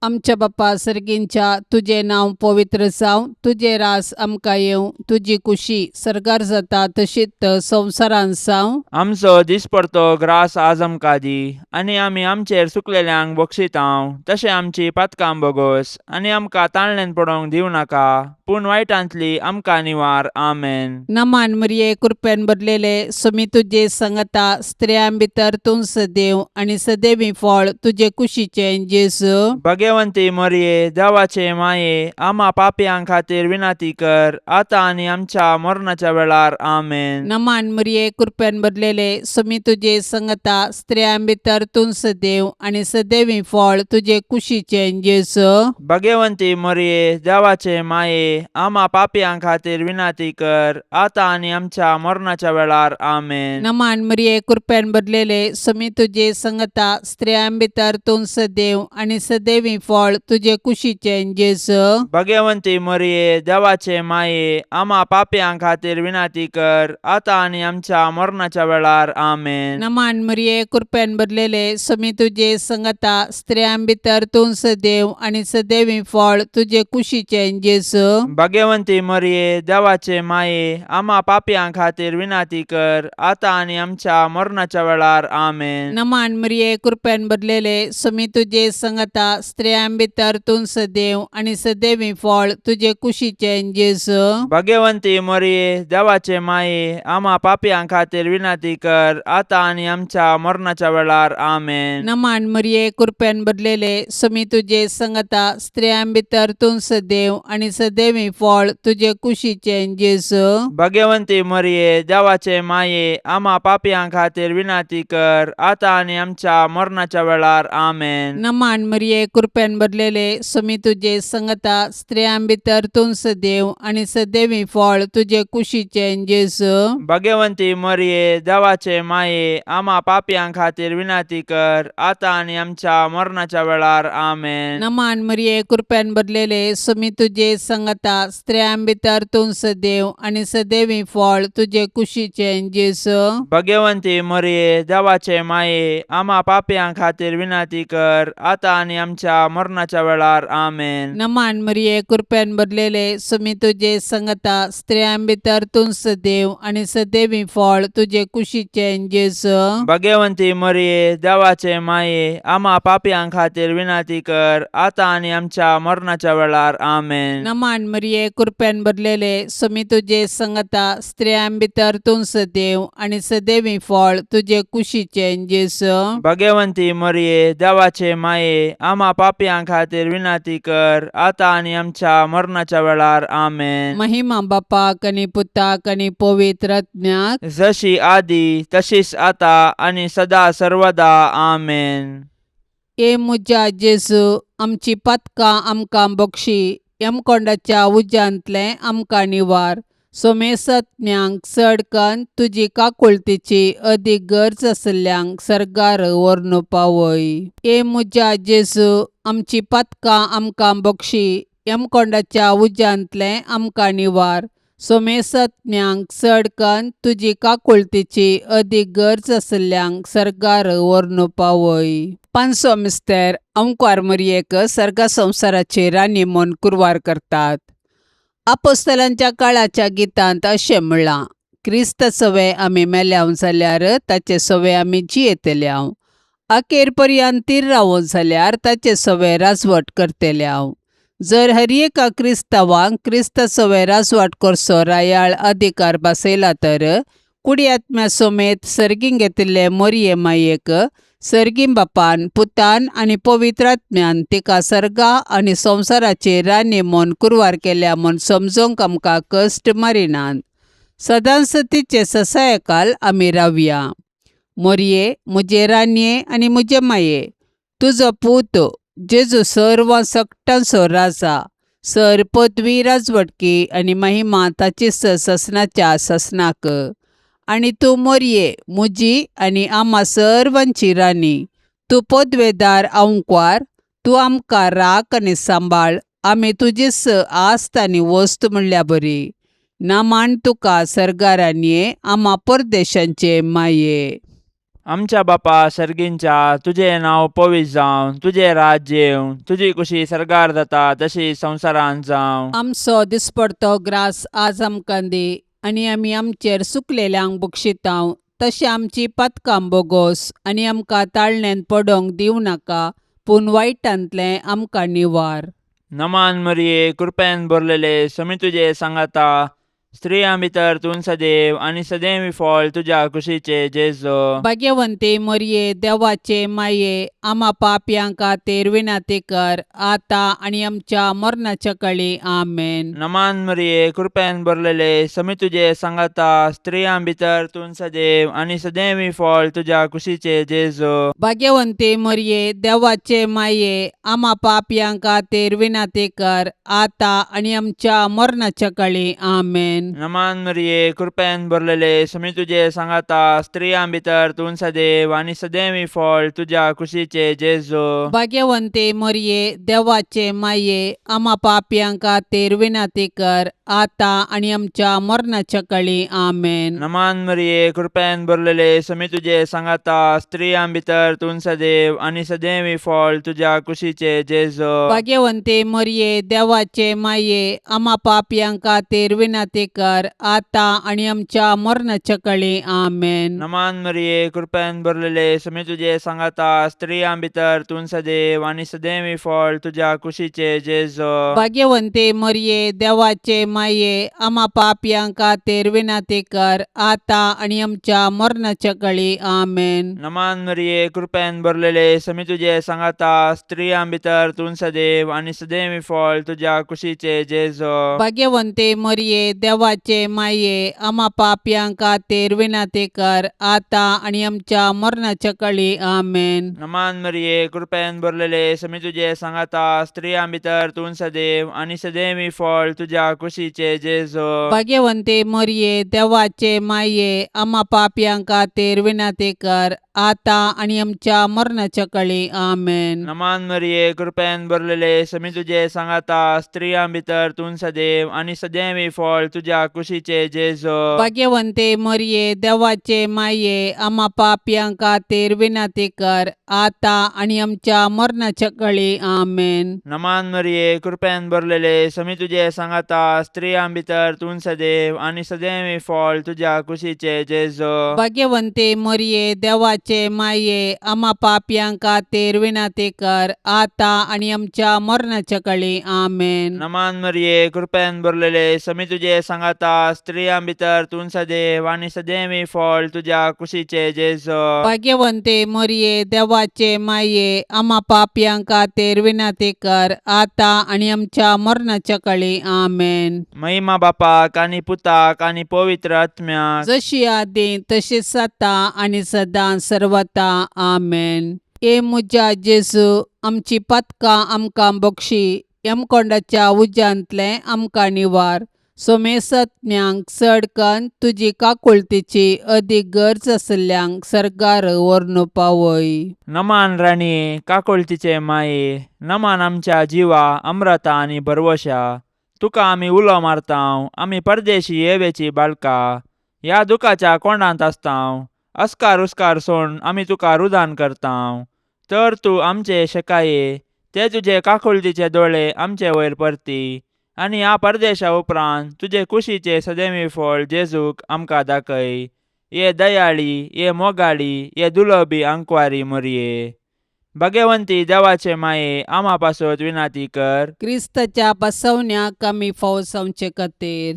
आमच्या बापा सर्गींच्या, तुजें नांव पवित्र जावं, तुजें रास आमकां येवं, तुजी कुशी सर्गार जाता तशीच संवसारांत जावं. आमचो दिसपडतो ग्रास आज आमकां दी आनी आमी आमचेर चुकलेल्यांक बक्षितांव तशें आमची पातकां बोगोस आनी आमकां ताणल्यान पडोवंक दिवं नाका, पूण वायटांतली आमकां निवार. आमेन. नमान मरिये, कृपेन भरलेले, सुमी तुजे संगता, स्त्रियां भितर तूं सदैव आनी सदैवी फळ तुजे कुशीचें जेजू. भगवंती मरये, देवाचे माये, आमा पापयां खातीर विनंती कर आतां आनी आमच्या मरणाच्या वेळार. आमेन. नमान मरिये, कृपेन भरलेले, सुमी तुजे संगता, स्त्रियां भितर तूं सदैव आनी सदैवी फळ तुजे कुशीचें जेजू. भगवंती मरये, देवाचे माये, आमा पापयां खातीर विनंती कर आतां आनी आमच्या मरणाच्या वेळार. आमेन. नमान मरिये, कृपेन भरलेले, सुमी तुजे संगता, स्त्रियां भितर तूं सदैव आनी सदैवी फळ तुजे कुशीचें जेजू. भगवंती मरये, देवाचे माये, आमा पापयां खातीर विनंती कर आतां आनी आमच्या मरणाच्या वेळार. आमेन. नमान मरिये, कृपेन भरलेले, सुमी तुजे संगता, स्त्रियां भितर तूं सदैव आनी सदैवी फळ तुजे कुशीचें जेजू. भगवंती मरये, देवाचे माये, आमा पापयां खातीर विनंती कर आतां आनी आमच्या मरणाच्या वेळार. आमेन. नमान मरिये, कृपेन भरलेले, सुमी तुजे संगता, स्त्रियां भितर तूं सदैव आनी सदैवी फळ तुजे कुशीचें जेजू. भगवंती मरये, देवाचे माये, आमा पापयां खातीर विनंती कर आतां आनी आमच्या मरणाच्या वेळार. आमेन. नमान मरिये, कृपेन भरलेले, सुमी तुजे संगता, स्त्रियां भितर तूं सदैव आनी सदैवी फळ तुजे कुशीचें जेजू. भगवंती मरये, देवाचे माये, आमा पापयां खातीर विनंती कर आतां आनी आमच्या मरणाच्या वेळार. आमेन. नमान मरिये, कृपेन भरलेले, सुमी तुजे संगता, स्त्रियां भितर तूं सदैव आनी सदैवी फळ तुजे कुशीचें जेजू. भगवंती मरये, देवाचे माये, आमा पापयां खातीर विनंती कर आतां आनी आमच्या मरणाच्या वेळार. आमेन. नमान मरिये, कृपेन भरलेले, सुमी तुजे संगता, स्त्रियां भितर तूं सदैव आनी सदैवी फळ तुजे कुशीचें जेजू. भगवंती मरये, देवाचे माये, आमा पापयां खातीर विनंती कर आतां आनी आमच्या मरणाच्या वेळार. आमेन. नमान मरिये, कृपेन भरलेले, सुमी तुजे संगता, स्त्रियां भितर तूं सदैव आनी सदैवी फळ तुजे कुशीचें जेजू. भगवंती मरये, देवाचे माये, आमा पापयां खातीर विनंती कर आतां आनी आमच्या मरणाच्या वेळार. आमेन. नमान मरिये, कृपेन भरलेले, सुमी तुजे संगता, स्त्रियां भितर तूं सदैव आनी सदैवी फळ तुजे कुशीचें जेजू. भगवंती मरये, देवाचे माये, आमा पापयां खातीर विनंती कर आतां आनी आमच्या मरणाच्या वेळार. आमेन. महिमा बापाक आनी पुताक आनी पवित्र आत्म्याक, जशी आदी तशीच आता आनी सदा सर्वदा. आमेन. ए म्हज्या जेजू, आमची पातकां आमकां बक्षी, यमकोंडाच्या उज्यांतलें आमकां निवार, सोमेसत्म्यांक चड कन्न तुजी काकुळतीची अदीक गरज आशिल्ल्यांक सर्गार व्हरून पावय. ए म्हज्या जेजू, आमची पातकां आमकां बक्षी, यमकोंडाच्या उज्यांतलें आमकां निवार, सोमेसत्म्यांक चड कन्न तुजी काकुळतीची अदीक गरज आशिल्ल्यांक सर्गार व्हरून पावय. पांचसो मिस्तेर अंकवार मरयेक सर्गा संवसाराची राणी म्हूण कुरवार करतात. आपोस्तलांच्या काळाच्या गितांत अशें म्हणलां, क्रिस्त सवे आमी मेल्याव जाल्यार ताचे सवे आमी जियेतल्याव, अखेर पर्यंत तीर रावो जाल्यार ताचे सवे राजवट करतल्याव. जर हर एका क्रिस्तांवांक क्रिस्त सवे राजवाट करचो रायाळ अधिकार बसयला तर कुडी आत्म्या समेत सर्गीं घेतिल्ले मोरये मायेक सर्गीं बापान, पुतान आनी पवित्र आत्म्यान तिका सर्गा आनी संवसाराची राणी म्हूण कुरवार केल्या म्हूण समजूंक आमकां कश्ट मारिनात. सदांच तिचे ससायकाल आमी रावया. मोरये, म्हजे राणये आनी म्हजे माये, तुजो पूत जेजू सर्व सकटांचो राजा, सर पदवी, राजवटकी आनी महिमा ताची ससनाच्या ससनाक. आनी तूं मोरये, म्हजी आनी आमा सर्वांची राणी, तूं पदवेदार आंकवार. तूं आमकां राख आनी सांबाळ आमी तुजीच आस्त आनी वस्त म्हणल्या बरी नामान तुका सरगारांनी आमा परदेशांचे माये. आमच्या बापा सर्गींच्या तुजें नांव पवित्र जावं, तुजें राज्य येवं, तुजी कुशी सर्गार जाता तशी संवसारांत जावं. आमचो दिसपडतो ग्रास आज आमकां दी आनी आमी आमचेर सुकलेल्यांक बक्षितांव तशें आमची पातकां बोगोस आनी आमकां ताळण्यांत पडोंक दिवं नाका पूण वायटांतलें आमकां निवार. नमान मरिये, कृपेन भरलेले, समी तुजे सांगाता, स्त्रियां भितर तूं सदैव आनी सदैव फळ तुज्या कुशीचे जेजो. भाग्यवंती मरये देवाचे माये आमा पापयां खातीर विनंती कर आतां आनी आमच्या मरणाच्या कळी. आमेन. नमान मरिये, कृपेन भरलेले, समी तुजे सांगाता, स्त्रियां भितर तूं सदैव आनी सदैव फळ तुज्या कुशीचे जेजो. भाग्यवंती मरये देवाचे माये आमा पापयां खातीर विनंती कर आतां आनी आमच्या मरणाच्या कळी. आमेन. नमान मरिये, कृपेन भरलेले, समी तुजे सांगाता, स्त्रियां भितर तूं सदैव आनी सदैव फळ तुज्या कुशीचे जेजो. भाग्यवंती मरये देवाचे माये आमा पापयां खातीर विनंती कर आतां आनी आमच्या मरणाच्या कळी. आमेन. नमान मरिये, कृपेन भरलेले, समी तुजे सांगाता, स्त्रियां भितर तूं सदैव आनी सदैव फळ तुज्या कुशीचे जेजो. भाग्यवंती मरये देवाचे माये आमा पापयां खातीर विनंती कर आतां आनी आमच्या मरणाच्या कळी. आमेन. नमान मरिये, कृपेन भरलेले, समी तुजे सांगाता, स्त्रियां भितर तूं सदैव आनी सदैव फळ तुज्या कुशीचे जेजो. भाग्यवंती मरये देवाचे माये आमा पापयां खातीर विनंती कर आतां आनी आमच्या मरणाच्या कळी. आमेन. नमान मरिये, कृपेन भरलेले, समी तुजे सांगाता, स्त्रियां भितर तूं सदैव आनी सदैव फळ तुज्या कुशीचे जेजो. भाग्यवंती मरये देवाचे माये आमा पापयां खातीर विनंती कर आतां आनी आमच्या मरणाच्या कळी. आमेन. नमान मरिये, कृपेन भरलेले, समी तुजे सांगाता, स्त्रियां भितर तूं सदैव आनी सदैव फळ तुज्या कुशीचे जेजो. भाग्यवंती मरये देवाचे माये आमा पापयां खातीर विनंती कर आतां आनी आमच्या मरणाच्या कळी. आमेन. नमान मरिये, कृपेन भरलेले, समी तुजे सांगाता, स्त्रियां भितर तूं सदैव आनी सदैव फळ तुज्या कुशीचे जेजो. भाग्यवंती मरये देवाचे माये आमा पापयां खातीर विनंती कर आतां आनी आमच्या मरणाच्या कळी. आमेन. नमान मरिये, कृपेन भरलेले, समी तुजे सांगाता, स्त्रियां भितर तूं सदैव आनी सदैव फळ तुज्या कुशीचे जेजो. भाग्यवंती मरये देवाचे माये आमा पापयां खातीर विनंती कर आतां आनी आमच्या मरणाच्या कळी. आमेन. नमान मरिये, कृपेन भरलेले, समी तुजे सांगाता, स्त्रियां भितर तूं सदैव आनी सदैव फळ तुज्या कुशीचे जेजो. भाग्यवंती मरये देवाचे माये आमा पापयां खातीर विनंती कर आतां आनी आमच्या मरणाच्या कळी. आमेन. महिमा बापाक आनी पुताक आनी पवित्र आत्म्याक, जशी आदी तशीच आतां आनी सदां सर्वता. आमेन. ए म्हज्या जेजू आमची पातकां आमकां बक्षी यमकोंडाच्या उज्यांतलें आमकां निवार सोमेसत्म्यांक चड कन्न तुजी काकुळतीची अदीक गरज आशिल्ल्यांक सर्गार व्हरून पावय. नमान राणये, काकुळतीचे माये, नमान आमच्या जिवा अम्रता आनी भरवशा, तुका आमी उलो मारतांव, आमी परदेशी येवेची बाळका, ह्या दुखाच्या कोंडांत आसतांव, अस्कार उस्कार सोड आमी तुका रुदान करतांव, तर तूं आमचे शेकाये ते तुजे काकुळतीचे दोळे आमचे वयर परती आनी ह्या परदेशा उपरांत तुजे कुशीचे सदैवी फळ जेजूक आमकां दाखय. ये दयाळी, ये मोगाळी, ये दुलबी आंकवारी मोरये, भाग्यवंती देवाचे माये, आमा पासत विनाती कर. क्रिस्ताच्या बसवण्याक आमी फावो जावचे खातीर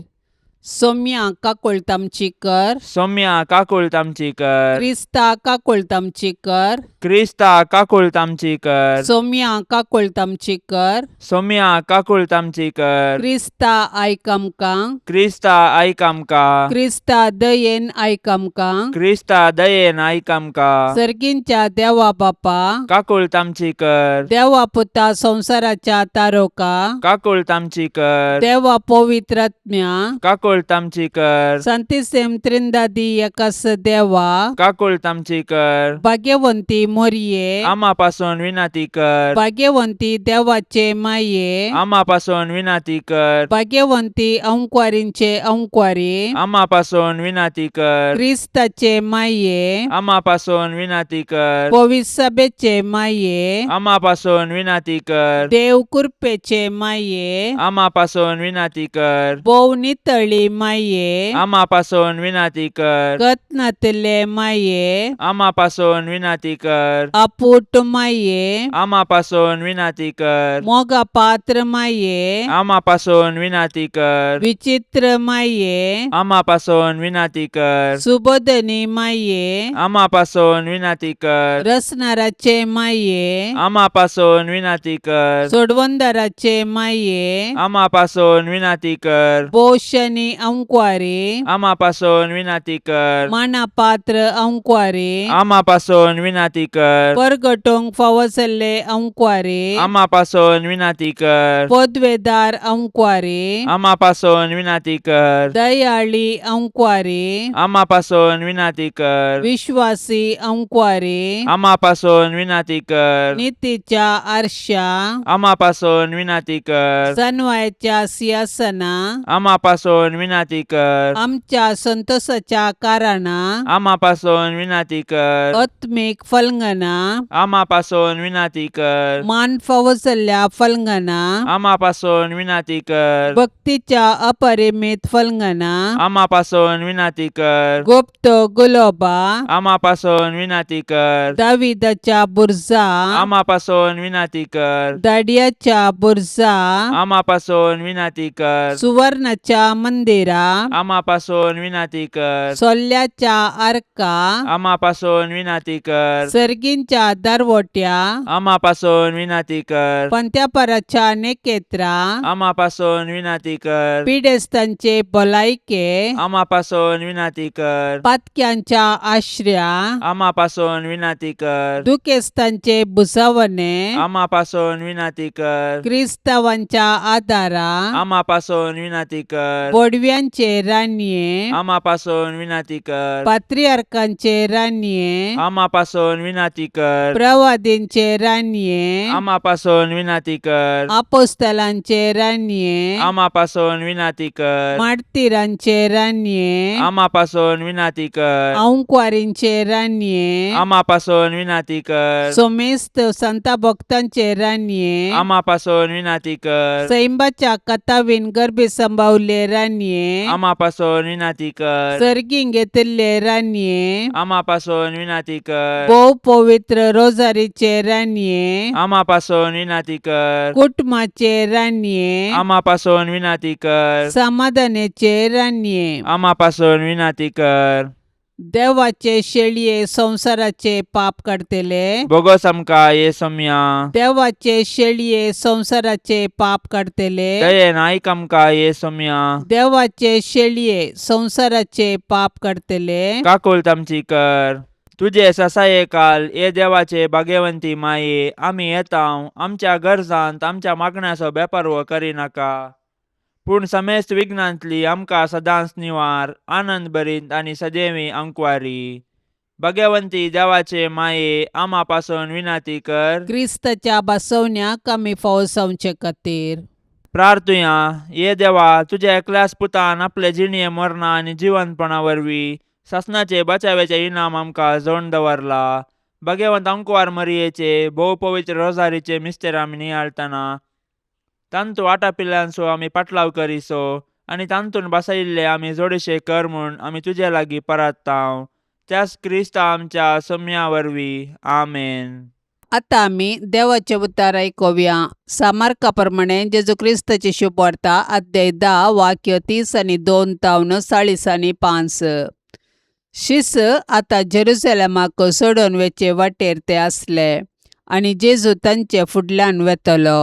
सोम्या काकुळट आमची कर. सोम्या काकुळट आमची कर. क्रिस्ता काकुळट आमची कर. क्रिस्ता काकुळट आमची कर. सोम्या काकुळट आमची कर. सोम्या काकुळट आमची कर. क्रिस्ता आयक आमकां. क्रिस्ता आयक आमकां. क्रिस्ता दयेन आयक आमकां. क्रिस्ता दयेन आयक आमकां. सर्गींच्या देवा बापा काकुळट आमची कर. देवा पुता संवसाराच्या तारोका काकुळट आमची कर. देवा पवित्रात्म्या काकुळट काकुळट आमची कर. सांतिसेम त्रिंदादी एकास देवा, काकुळट आमची कर. भाग्यवंती मोरये, आमा पासून विनंती कर. भाग्यवंती देवाचे माये, आमा पासून विनंती कर. भाग्यवंती अंकवारींचे अंकवारी, आमा पासून विनंती कर. क्रिस्ताचे माये, आमा पासून विनंती कर. पविसभेचे माये, आमा पासून विनंती कर. देव कृपेचे माये, आमा पासून विनंती कर. भोव नितळी माये, आमा पासून विनंती कर. गत नातिल्ले माये, आमा पासून विनंती कर. अपूट माये, आमा पासून विनंती कर. मोगा पात्र माये, आमा पासून विनंती कर. विचित्र माये, आमा पासून विनंती कर. सुबोधनी माये, आमा पासून विनंती कर. रसनाराचे माये, आमा पासून विनंती कर. सोडवंदाराचे माये, आमा पासून विनंती कर. पोषणी अंकवारी, आमा पासून विनंती कर. मानापात्र अंकवारी, आमा पासून विनंती कर. परगटोंक फावो जाल्ले अंकवारी, आमा पासून विनंती कर. पदवेदार अंकवारी, आमा पासून विनंती कर. दयाळी अंकवारी, आमा पासून विनंती कर. विश्वासी अंकवारी, आमा पासून विनंती कर. नितीच्या आरशा, आमा पासून विनंती कर. सनवायच्या सिंहासना, आमा पासून विनंती कर. आमच्या संतोषाच्या कारणा, आमा पासून विनंती कर. आत्मीक फलंगना, आमा पासून विनंती कर. मान फावो जाल्ल्या फलंगना, आमा पासून विनंती कर. भक्तीच्या अपरिमित फलंगना, आमा पासून विनंती कर. गुप्त गुलोबा, आमा पासून विनंती कर. दाविदाच्या बुरजा, आमा पासून विनंती कर. दाडियाच्या बुरजा, आमा पासून विनंती कर. सुवर्णाच्या मंदिरा, आमा पासून विनंती कर. सोल्ल्याच्या आर्का, आमा पासून विनंती कर. सर्गींच्या दरवट्या, आमा पासून विनंती कर. पंत्यापराच्या नेकेत्रा, आमा पासून विनंती कर. पिडेस्तांचे भलायके, आमा पासून विनंती कर. पातक्यांच्या आश्र्या, आमा पासून विनंती कर. दुखेस्तांचे भुजावणे, आमा पासून विनंती कर. क्रिस्तावांच्या आदारा, आमा पासून विनंती कर. बोडव्यांचे रानये, आमा पासून विनंती कर. पात्रियार्कांचे रानये, आमा पासून विनंती कर. प्रवादींचे रानये, आमा पासून विनंती कर. आपोस्तलांचे रानये, आमा पासून विनंती कर. मार्तीरांचे रानये, आमा पासून विनंती कर. अंकवारींचे रानये, आमा पासून विनंती कर. सोमेस्त संता भक्तांचे रानये, आमा पासून विनंती कर. सैंबाच्या कथावीन गर्भी संभावले रानये, आमा पासून विनंती कर. सर्गीं घेतिल्ले रानये, आमा पासून विनंती कर. भोव पवित्र रोजारीचे रानये, आमा पासून विनंती कर. कुटुंबाचे रानये, आमा पासून विनंती कर. समाधानाचे रानये, आमा पासून विनंती कर. देवाचे शेळये संवसाराचे पाप काडतले, बोगस आमकां ये सोम्या. देवाचे शेळये संवसाराचे पाप काडतले, दयेन आयक आमकां ये सोम्या. देवाचे शेळये संवसाराचे पाप काडतले, काकुळट आमची कर. तुजे ससाये काल ये देवाचे भाग्यवंती माये, आमी येता आमच्या गरजांत आमच्या मागण्याचो बेपारवो करिनाका, पूण समेस्त विघ्नांतली आमकां सदांच निवार, आनंद भरीत आनी सदैवी अंकवारी. भाग्यवंती देवाचे माये, आमा पासून विनंती कर. क्रिस्ताच्या बसवण्याक आमी फावो जावचे खातीर. प्रार्थुया. ये देवा, तुज्या एकल्याच पुतान आपले जिणये मरणा आनी जिवंतपणा वरवीं सासणाचे बचाव्याचे इनाम आमकां जोडून दवरला. भाग्यवंत अंकवार मरियेचे भोव पवित्र रोजारीचे मिस्तेर आमी नियाळतना तांतू आटापिल्ल्यांचो आमी पाटलाव करिसो आनी तांतून बसयिल्ले आमी जोडशे कर म्हूण आमी तुजे लागीं परत्तांव, त्याच क्रिस्ता आमच्या सोम्या वरवीं. आमेन. आतां आमी देवाचें उतार आयकुया. सामार्का प्रमाणे जेजू क्रिस्ताची शुभवार्ता, अध्याय 10, वाक्य 30 आनी 2 तावन 40 आनी 5. शिस आतां जेरुजलेमाक सोडून वचचे वाटेर ते आसले आनी जेजू तांचे फुडल्यान वेतलो.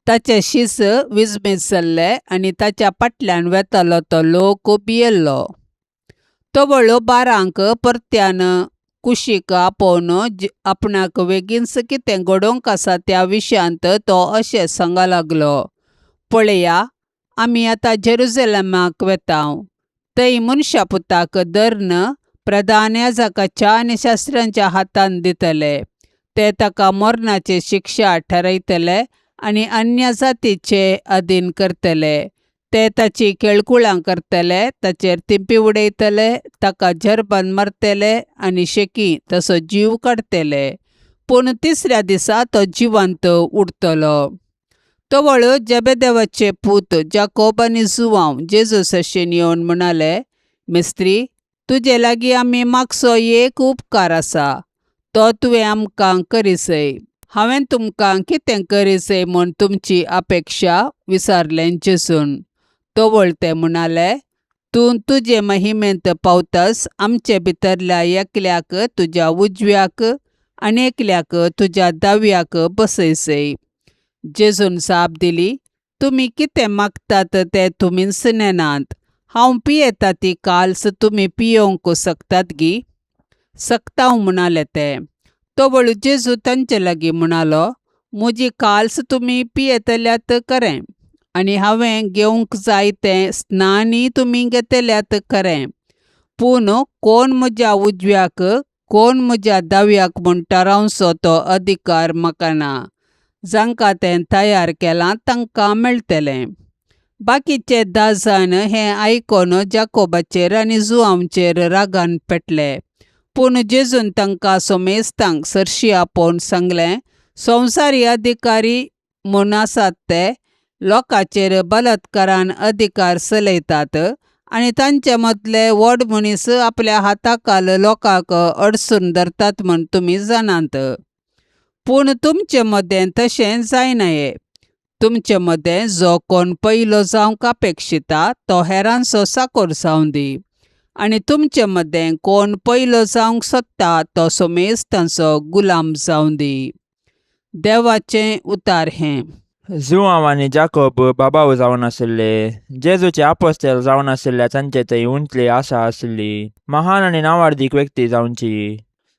ताचे शीस विजमीत जाल्ले आनी ताच्या फाटल्यान वेतलो तो लोक भियेल्लो. तवळ बारांक परत्यान कुशीक आपोवन आपणाक बेगीनच कितें घडोवंक आसा त्या विशयांत तो अशें सांगा लागलो, पळया, आमी आतां जेरुजलमाक वेतांव. थंय मनशा पुताक धर्न प्रधान याजकाच्या आनी शास्त्र्यांच्या हातान दितले. ते ताका मरणाची शिक्षा ठरयतले आनी अन्य जातीचे अधीन करतले. ते ताची केळकुळां करतले, ताचेर तिंपी उडयतले, ताका झरबान मारतले आनी शेकी तसो जीव काडटले. पूण तिसऱ्या दिसा तो जिवंत उरतलो. तवळ जेबेदेवाचे पूत जाकोब आनी जुवांव जेजू सरशीन येवन म्हणाले, मिस्त्री, तुजे लागीं आमी मागचो एक उपकार आसा, तो तुवें आमकां करिसय. हांवें तुमकां कितें करिसय म्हूण तुमची अपेक्षा विचारलें जेजून. तवळ ते म्हणाले, तूं तुजे महिमेंत पावतस आमचे भितरल्या एकल्याक तुज्या उजव्याक आनी एकल्याक तुज्या दाव्याक बसयसय. जेजून जाप दिली, तुमी कितें मागतात तें तुमीच नेनात. हांव पियेता ती काल्स तुमी पियोवंक शकतात गी? सकतांव म्हणाले ते. तवळ जेजू तांचे लागीं म्हणालो, म्हजी काल्स तुमी पियेतल्यात खरें आनी हांवें घेवंक जाय तें स्नानय तुमी घेतल्यात खरें, पूण कोण म्हज्या उजव्याक कोण म्हज्या दाव्याक म्हूण थारावचो तो अधिकार म्हाका ना. जांकां तें तयार केलां तांकां मेळटलें. बाकीचे धा जाण हें आयकून जाकोबाचेर आनी जुआंवचेर रागान पेटले. पूण जेजून तांकां समेस्तांक सरशी आपोवन सांगलें, संवसारी अधिकारी म्हूण आसात ते लोकांचेर बलात्कारान अधिकार चलयतात आनी तांचे मदले व्हड मनीस आपल्या हाताखाल लोकांक अडसून धरतात म्हूण तुमी जाणात. पूण तुमचे मदें तशें जायनाये. तुमचे मदें जो कोण पयलो जावंक अपेक्षिता तो हेरांचो साकोर जावं दी आनी तुमचे मदें कोण पयलो जावंक सोदता तो समेस्तांचो गुलाम जावं दी. देवाचें उतार हें. जुआंव आनी जाकोब बाबाव जावन आशिल्ले, जेजूचे आपोस्तेल जावन आशिल्ल्या तांचे थंय उंचली आशा आशिल्ली, महान आनी नांवार्दीक व्यक्ती जावची.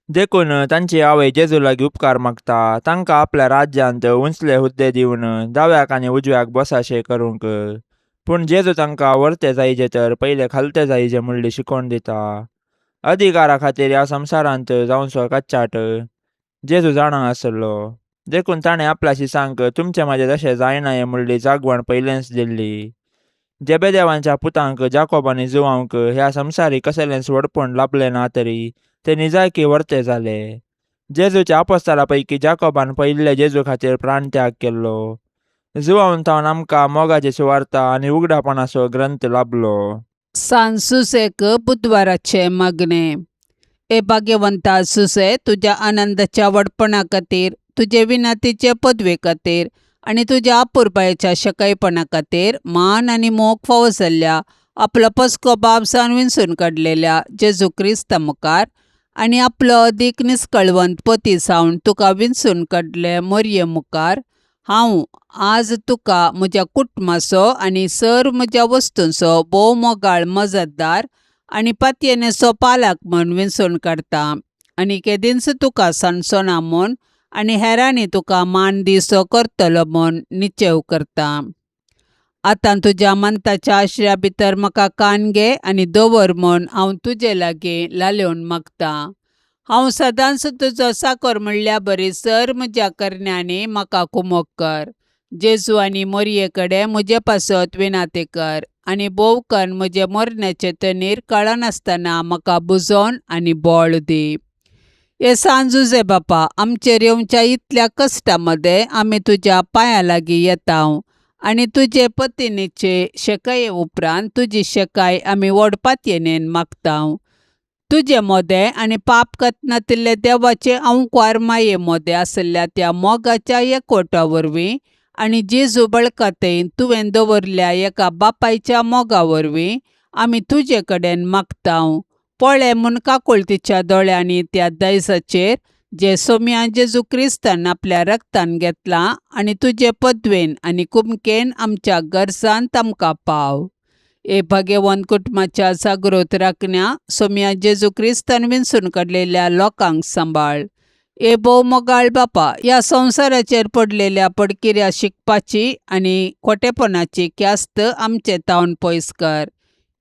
देखून तांची आवय जेजू लागीं उपकार मागता, तांकां आपल्या राज्यांत उंचले हुद्दे दिवन दाव्याक आनी उजव्याक बसाशे करूंक. पूण जेजू तांकां व्हरते जायजे तर पयले खालते जायजे म्हणली शिकवण दिता. अधिकारा खातीर ह्या संवसारांत जावचो कच्चाट जेजू जाणा आसलो, देखून ताणें आपल्या शिसांक तुमचे म्हाजे तशें जायना म्हणली जागवण पयलेंच दिल्ली. जेबेदेवांच्या पुतांक जाकोब आनी जुवांक ह्या संवसारी कसलेंच व्हडपण लाभलें ना तरी ते निजायकी व्हरते जाले. जेजूच्या आपोस्ताला पैकी जाकोबान पयिल्ले जेजू खातीर प्राणत्याग केल्लो. जुवान थावन आमकां मोगाची सुवार्ता आनी उगडापणाचो ग्रंथ लाभलो. सान सुसेक बुधवाराचें मागणें. ए भाग्यवंता सुसे, तुज्या आनंदाच्या व्हडपणा खातीर, तुजे विनंतीचे पदवे खातीर आनी तुज्या अपुरबायेच्या शकायपणा खातीर मान आनी मोग फावो जाल्ल्या आपलो पसको बाप जावन विंचून काडलेल्या जेजू क्रिस्ता मुखार आनी आपलो अदीक निस्कळवंत पती जावन तुका विंचून काडले मोरये मुखार हांव आज तुका म्हज्या कुटुंबाचो आनी सर म्हज्या वस्तूंचो भोव मोगाळ मजतदार आनी पातयेनेचो पालक म्हूण विंचून काडटा आनी केदींच तुका सांडचो ना म्हूण आनी हेरांनी तुका मान दिसो करतलो म्हूण निश्चेव करता. आतां तुज्या मंताच्या आश्र्या भितर म्हाका कान घे आनी दवर म्हूण हांव तुजे लागीं लालेवन मागतां. हांव सदांच तुजो साकर म्हणल्या बरी सर म्हज्या करण्यांनी म्हाका कुमोक कर. जेजू आनी मोरये कडेन म्हजे पासत विनाती कर आनी भोव कन्न म्हजे मरण्याचे तणीर कळनासतना म्हाका बुजोवन आनी बळ दी. हे सांजुजे बापा, आमचेर येवच्या इतल्या कश्टा मदें आमी तुज्या पांयां लागीं येता आनी तुजे पतिनीचे शेकाये उपरांत तुजी शेकाय आमी व्हड पातयेनेन मागता. तुजे मोदें आनी पाप कतनातिल्ले देवाचे अंकुर माये मोदें आशिल्ल्या त्या मोगाच्या एकवटा वरवीं आनी जेजू बळकतेन तुवें दवरल्या एका बापायच्या मोगा वरवीं आमी तुजे कडेन मागता. पळय म्हूण काकुळतीच्या दोळ्यांनी त्या दायजाचेर जे सोम्या जेजू क्रिस्तान आपल्या रक्तान घेतलां आनी तुजे पदवेन आनी कुमकेन आमच्या गरजांत आमकां पाव. हे भाग्यवंत कुटुंबाच्या जागृत राखण्या सोम्या जेजू क्रिस्तान विंचून काडलेल्या लोकांक सांबाळ. हे भोव मोगाळ बापा, ह्या संवसाराचेर पडलेल्या पडकिऱ्या शिकपाची आनी खोटेपणाची ख्यास्त आमचे तावन पयस कर.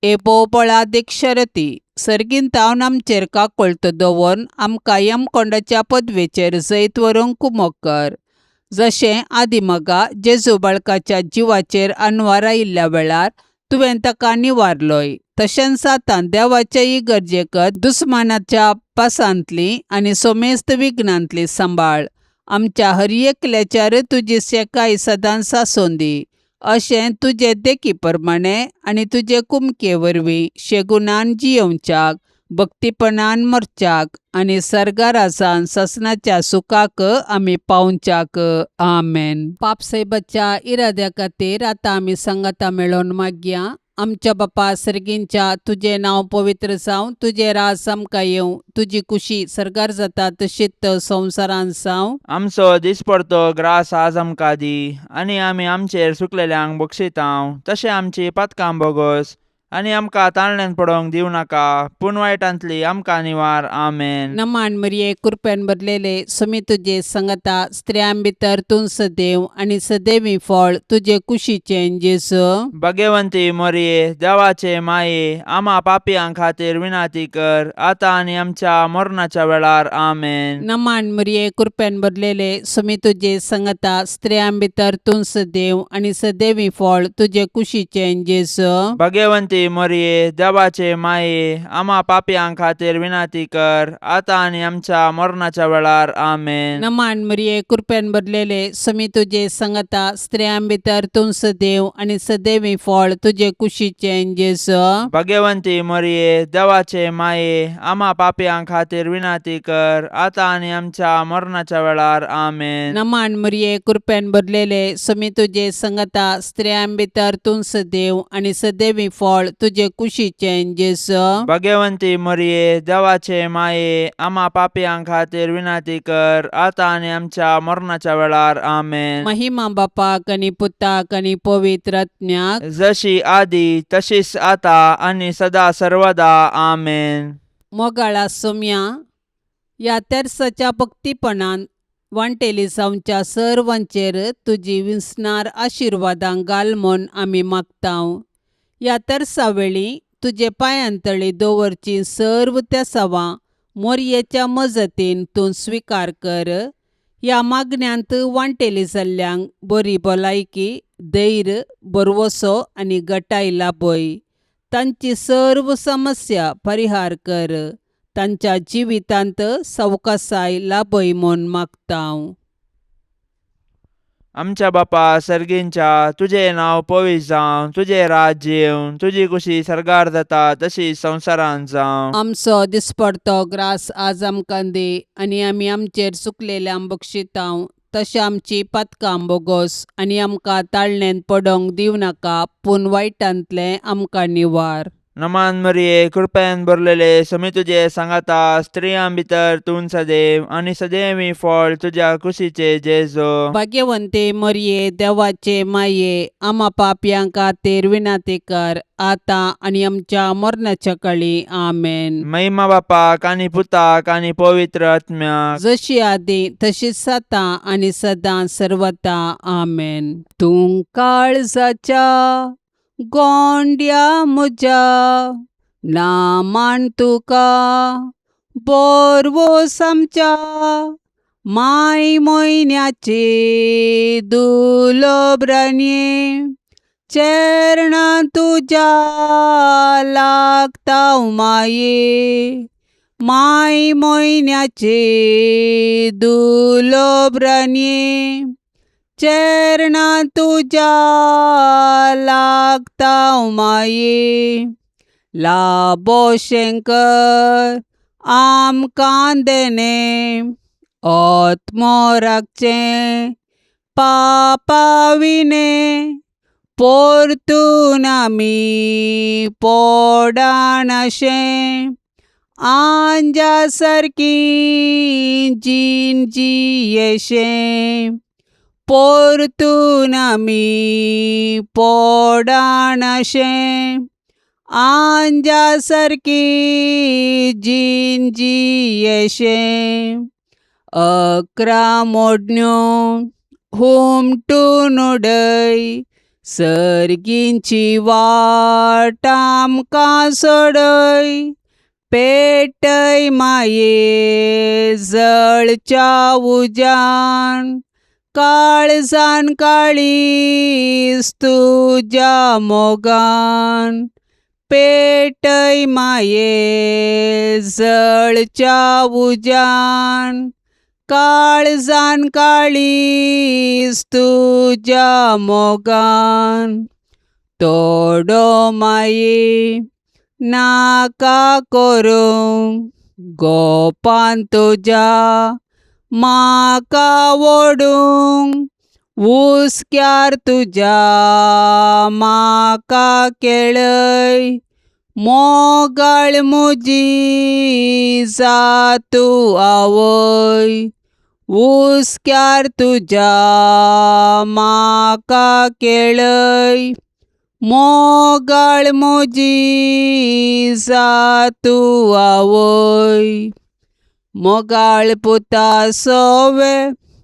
हे भोव बळादीक शरती, सर्गीन तावन आमचेर काकोळत दवरून आमकां यमकोंडाच्या पदवेचेर जैत व्हरूंक कुमोक कर. जशें आदिमगा जेजू बाळकाच्या जिवाचेर अनवार आयिल्ल्या वेळार तुवें ताका निवारलोय, तशेंच आतां देवाचे इगर्जेकत दुस्मानाच्या पासांतली आनी सोमेस्त विघ्नांतली सांबाळ. आमच्या हर एकल्याच्यार तुजी शेकाय सदांच आसूं दी. अशें तुजे देखी प्रमाणे आनी तुजे कुमके वरवीं शेगुणान जियोवच्याक, भक्तीपणान मरच्याक आनी सर्गारासान ससनाच्या सुखाक आमी पावच्याक. आमेन. पापसाहेबाच्या इराद्या खातीर आतां आमी सांगाता मेळोवन मागया. आमच्या बापा सर्गींच्या, तुजें नांव पवित्र जावं, तुजें राज आमकां येवं, तुजी कुशी सर्गार जाता तशीच संवसारांत जावं. आमचो दिसपडतो ग्रास आज आमकां दी आनी आमी आमचेर सुकलेल्यांक बक्षितांव तशें आमची पातकां बोगोस आनी आमकां ताळण्यान पडोवंक दिवं नाका पूण वायटांतली आमकां निवार. आमेन. नमान मरिये, कृपेन भरलेले, सुमी तुजे संगता, स्त्रियां भितर तूं सदैव आनी सदैवी फळ तुजे कुशीचें जेजू. भगवंती मोरये, देवाचे माये, आमा पापयां खातीर विनाती कर आतां आनी आमच्या मरणाच्या वेळार. आमेन. नमान मरिये, कृपेन भरलेले, सुमी तुजे संगता, स्त्रियां भितर तूं सदैव आनी सदैवी फळ तुजे कुशीचें जेजू. भगवंती मोरये, देवाचे माये, आमा पापयां खातीर विनाती कर आतां आनी आमच्या मरणाच्या वेळार. आमेन. नमान मरिये, कृपेन भरलेले, सुमी तुजे संगता, स्त्रियां भितर तूं सदैव आनी सदैवी फळ तुजे कुशीचें जेजू. भगवंती मोरये, देवाचे माये, आमा पापयां खातीर विनाती कर आतां आनी आमच्या मरणाच्या वेळार. आमेन. नमान मरिये, कृपेन भरलेले, सुमी तुजे संगता, स्त्रियां भितर तूं सदैव आनी सदैवी फळ तुजे कुशीचें जेजू. भगवंती मोरये, देवाचे माये, आमा पापयां खातीर विनाती कर आतां आनी आमच्या मरणाच्या वेळार. आमेन. महिमा बापाक आनी पुताक आनी पवित्र आत्म्याक, जशी आदी तशीच आता आनी सदा सर्वदा. आमेन. मोगाळा सोम्या, ह्या तेर्साच्या भक्तीपणान वांटेली जावच्या सर्वांचेर तुजी विसणार आशिर्वादां घाल म्हूण आमी मागतांव. ह्या तेर्सा वेळी तुजे पांयांतळी दवरची सर्व तेसावां मोरयेच्या मजतीन तूं स्विकार कर. ह्या मागण्यांत वांटेली जाल्ल्यांक बरी भलायकी, धैर्य, भरवसो आनी गटाय लाभय. तांची सर्व समस्या परिहार कर. तांच्या जिवितांत सवकासाय लाभय म्हूण मागतांव. आमच्या बापा सर्गींच्या, तुजें नांव पवित्र जावं, तुजें राज्य येवं, तुजी कुशी सर्गार जाता तशी संवसारांत जावं. आमचो दिसपडतो ग्रास आज आमकां दी आनी आमी आमचेर चुकलेल्यांक बक्षितांव तशें आमची पातकां बोगोस आनी आमकां ताळणेंत पडोवंक दिवं नाका पूण वायटांतलें आमकां निवार. नमान मरिये, कृपेन भरलेले, समी तुजे सांगाता, स्त्रियां भितर तूं सदैव आनी सदैवी फळ तुज्या कुशीचे जेजो. भाग्यवंते मरिये, देवाचे माये, आमा पापयां खातीर विनाती कर आतां आनी आमच्या मरणाच्या कळी. आमेन. महिमा बापाक आनी पुताक आनी पवित्र आत्म्याक, जशी आदी तशीच आतां आनी सदां सर्वता. आमेन. तूं काळजाच्या गोंड्या म्हज्या, नामान तुका बोरवोस आमच्या माय म्हयन्याचे दुलोब्रांनी, चेरणां तुज्या लागता माये, माय म्हयन्याचे दुलोब्रांनी, चेरणां तुज्या लागता माये. लाबो शंकर आमकां देणे, आत्मो राखचें पापाविणे, पोरतून आमी पोडानाशें, आंजा सारकी जीण जियेशें, पोरतून आमी पोडानाशें, आंजा सारकी जीण जियेशें. 11 मोडण्यो हुमटून उडय सर्गींची वाट आमकां सोडय पेटय माये जळच्या उज्यान काळजान काळीज तुज्या मोगान पेटय माये जळच्या उज्यान काळजान काळीज तुज्या मोगान तोडो माये नाका करूंक गोपान तुज्या म्हाका ओडूंक हुस्क्यार तुज्या म्हाका केळय मोगाळ म्हजी जा तूं आवय हुस्क्यार तुज्या म्हाका केळय मोगाळ म्हजी जा तूं आवय मोगाळ पुता सोवे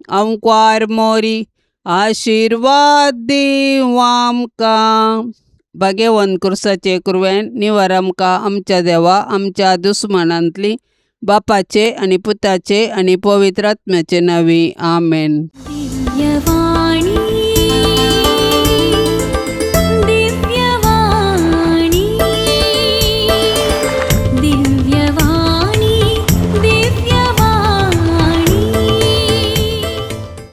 आंकवार मोरी आशिर्वाद दीवं आमकां भाग्यवंत कुर्साचे कुरवेन निवार आमकां आमच्या देवा आमच्या दुस्मानांतली बापाचे आनी पुताचे आनी पवित्र आत्म्याचे नांवी आमेन. दिव्यवाणी.